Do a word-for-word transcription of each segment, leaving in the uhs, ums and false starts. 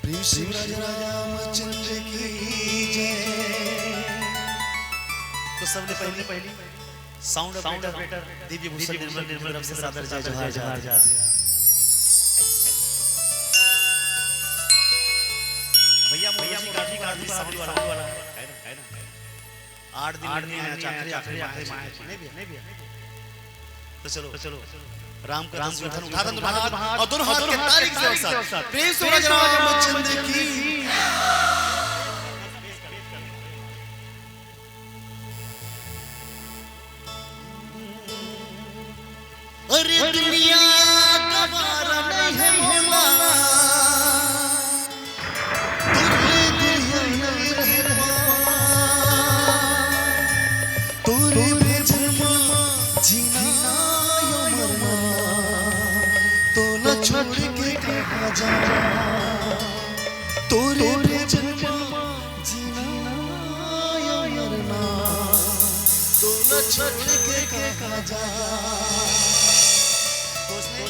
शिवराज रामचंद्र की जय। तो सबले पहली, पहली साउंड ऑपरेटर दिव्य भूषण निर्मल की तरफ से सादर जय जोहार, जोहार, जोहार। भैया, भैया, म्यूजिक आदमी, आदमी साउंड वाला, वाला है ना, है ना? आठ दिन, आठ दिन में आखिरी, आखिरी माह है, नहीं भैया? तो चलो, तो चलो, राम का राम का नाम उठा, उठा दो हाथ और दोनों हाथ के ताली के साथ, प्रेम से राजा रामचंद्र की। अरे दुनिया का बारा नहीं है मोला, तोरे दुनिया नहीं रहबा, तोरे भेजमा जीना या मरना, तोला छोड़ के कहाँ जा, तोरे भेजमा जीना या मरना, तोला छोड़ के कहाँ जा। दोस्त ने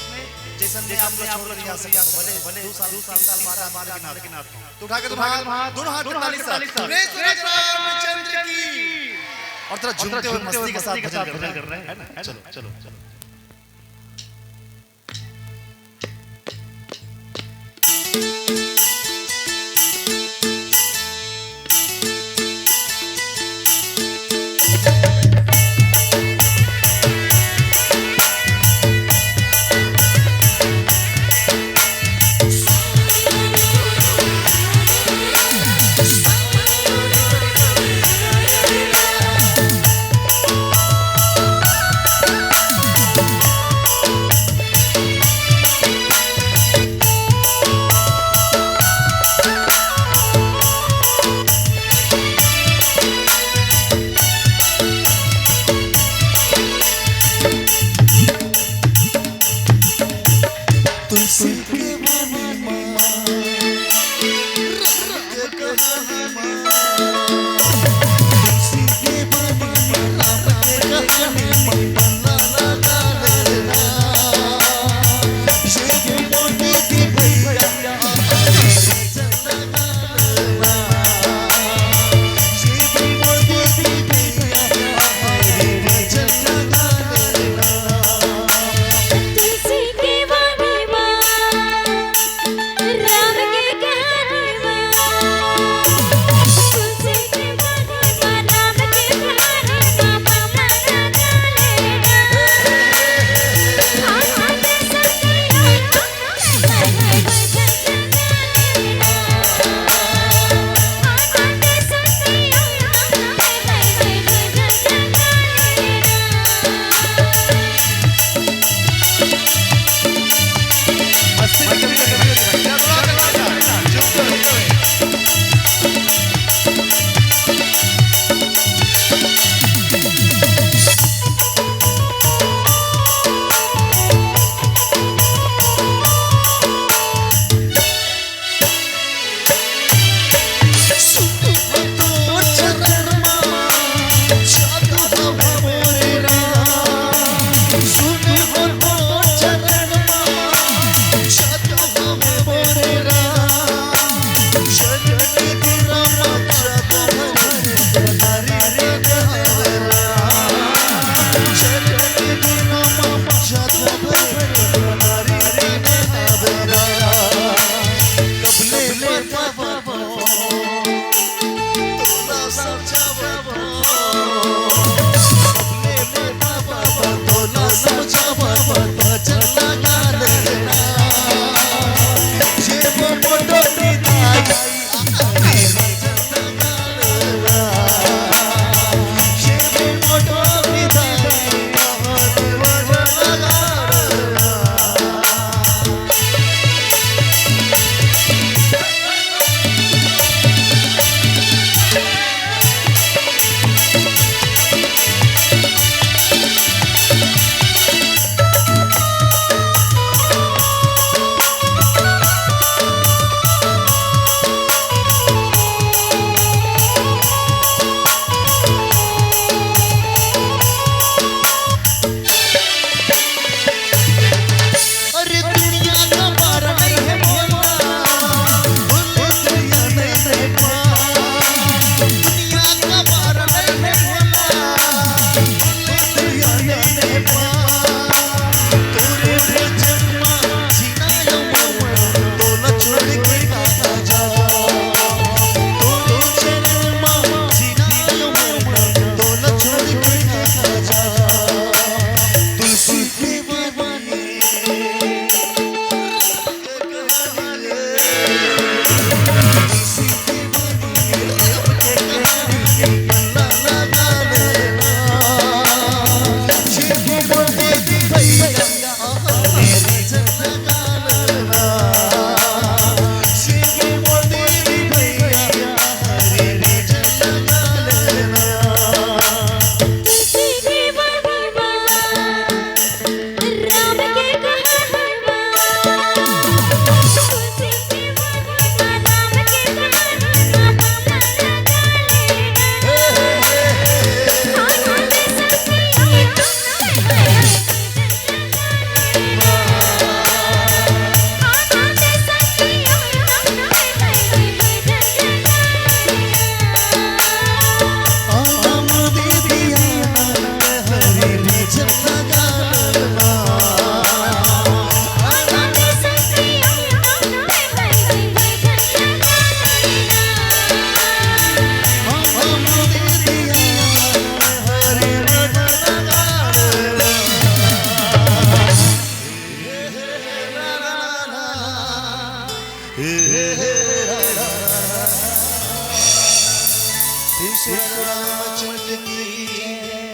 जैसन में आप लोग छोड़ के जा सकते हो, भले, भले दो साल, दो साल, साल बाद, बाद लेकिन आप, लेकिन आप तो उठा के दोनों हाथ, दोनों हाथ पे ताली साथ। प्रेम से रामचंद्र की। और थोड़ा झूमते हुए मस्ती के साथ भजन कर रहे हैं, है ना? चलो, चलो, चलो। कृष्ण रामचंद्र की